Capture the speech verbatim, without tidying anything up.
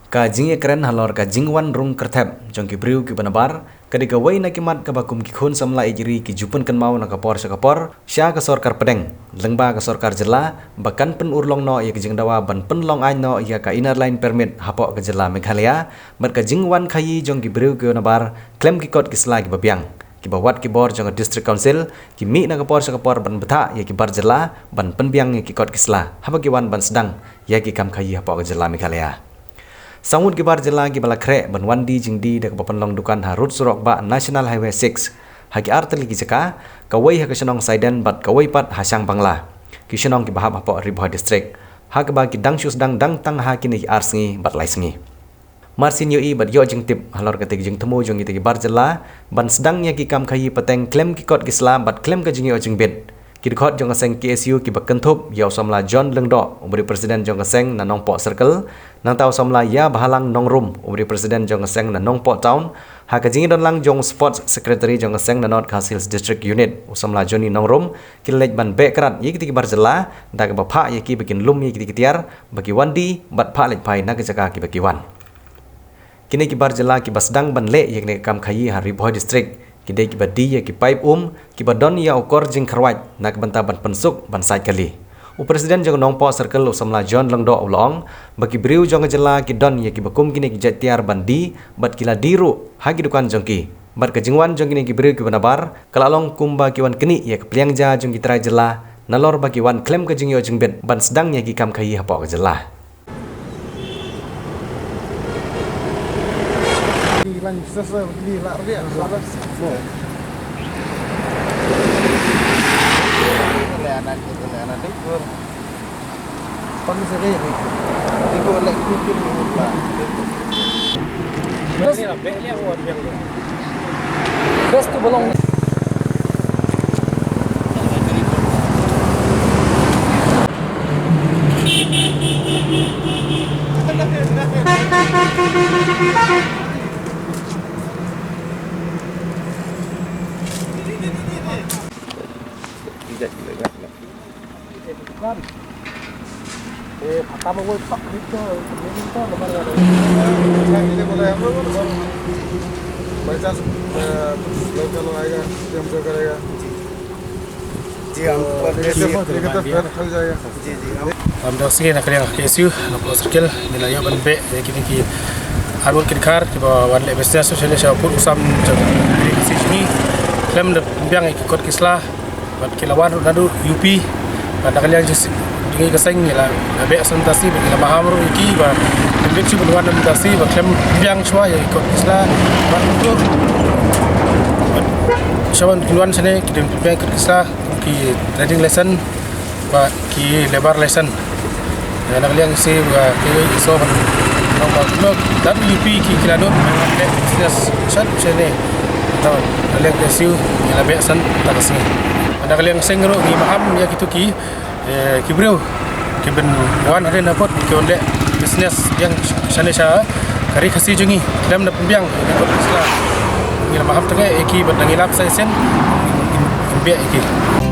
Ka jingïakren halor ka jingwan rung kyrthep jong ki briew kiba nabar ka dei kawei na ki mat kaba kum ki khun samla ïeit ri ki ju pynkynmaw na ka por sha ka por sha ka sorkar pdeng lyngba ka sorkar jylla ba kan pynurlong noh ïa ka jingdawa ban pynlong aiñ noh ïa ka Inner Line Permit hapoh ka jylla Meghalaya bad ka jingwan khaïi jong ki briew kiba nabar khlem ki kot ki sla kiba biang. Kiba wad ki bor jong ka District Council ki mih na ka por sha ka por ban bthah ïa ki bar jylla ban pynbiang ïa ki kot ki sla haba ki wan ban sdang ïa ki kam khaïi hapoh ka jylla Meghalaya. Saw ngut ki bar jylla kiba la khreh ban wan die jingdie da kaba pynlong dukan ha rud surok bah National Highway six ha ki ar tylli ki jaka, kawei ha ka shnong Saiden bad kawei pat ha Shangbangla. Ki shnong kiba hap hapoh Ri Bhoi District ha kaba ki dang shu sdang dang tang ha kine ki ar sngi bad lai sngi. Mar sien ïohi bad ïoh jingtip halor kata ka jingthmu jong kita ki bar jylla ban sdang ïa ki kam khaïi pateng khlem ki kot ki sla bad khlem ka jingïoh jingbit. Ki dkhot jong ka seng K S U kiba kynthup ïa u samla John Lyngdoh uba dei u president jong ka seng na Nongpoh Circle, nangta u samla Ïabhalang Nongrum uba dei u president jong ka seng na Nongpoh Town, ha ka jingïadon lang jong u sports secretary jong ka seng na North Khasi Hills District Unit u samla Johnny Nongrum, ki la leit ban beh krad ïa kita ki bar jylla da kaba phah ïa ki ba kin lum ïa kita ki tiar ba ki wan die bad phah leit phai na ka jaka kiba ki wan. Kine ki bar jylla kiba sdang ban leh ïa kine ki kam khaïi ha Ri Bhoi District ki dei kiba die ïa ki paip um kiba don ïa u kor jingkharwait na ka bynta ban pynsuk ban sait kali. U president jong Nongpoh Circle u samla John Lyngdoh u la ong ba ki briew jong ka jylla ki don ïa kiba kum kine ki jait tiar ban die bad ki la die ruh ha ki dukan jong ki. Bad ka jingwan jong kine ki briew kiba nabar ka la long kumba ki wan knieh ïa ka pliang ja jong ki trai jylla nalor ba ki wan khlem ka jingïoh jingbit ban sdang ïa ki kam khaïi hapoh ka jylla. Best to belong. जी, हम तो और ये negative, negative है, हट जाएगा। जी, जी, हम हम da sngi na ka liang K S U Nongpoh Circle ngi la ïoh ban beh ïa kine ki arngut ki dkhar kiba wan leh business sha ne sha pud u sam jong ka ri Khasi jong ngi khlem da pynbiang ïa ki kot ki sla. Bad ki la wan ruh naduh U P. Bad na ka liang jong ngi ka seng ngi la, la beh san mynta sngi bad ngi la maham ruh ïa ki ba kin bit shuh ban wan mynta sngi ba khlem pynbiang shuwa ïa ki kot ki sla. Bad shuwa ban kin wan shane ki dei pynbiang ki kot ki sla, ki trading license bad ki labour license. Ïa, na ka liang shi ba ki, ki so ban, ban, ban, ban, dan U P ki, ki la dot ban leh business sha, shane. Na ka liang K S U ngi la beh san mynta ka sngi. Na ka liang seng ruh ngi maham ïa kito ki, eh, ki briew kiban wan hadien hapdeng ki wan leh business biang shane sha ka ri Khasi jong ngi. Khlem da pynbiang ïa ki kot ki sla. Ngi la maham tang ïa ki bad ngi la pynshai sien. Ngi, ngi, ngi beh ïa ki.